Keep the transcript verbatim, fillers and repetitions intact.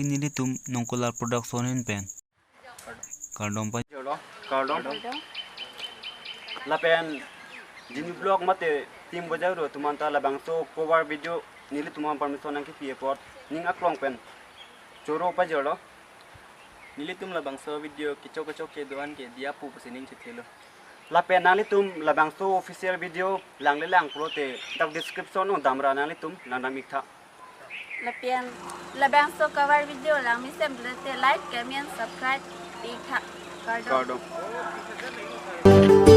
Nelitum Nongkolar Production ahin pen kardom pajirlo, kardom. Lapen Genu Vlog mate Team Bojaro atum anta labangso cover video nelitum aphan permission nangkepi apot ning aklong pen choro pajirlo. Nelitum labangso video kechok kechok kedo-an ke diya pu pusi ning chethelo. Lapen nanglitum labangso official video langle lang pulote dak description along damra nanglitum langdam iktha. Lapen labangso cover video lang mesen pulote like, comment, subscribe pi iktha. Kardom. Kardom.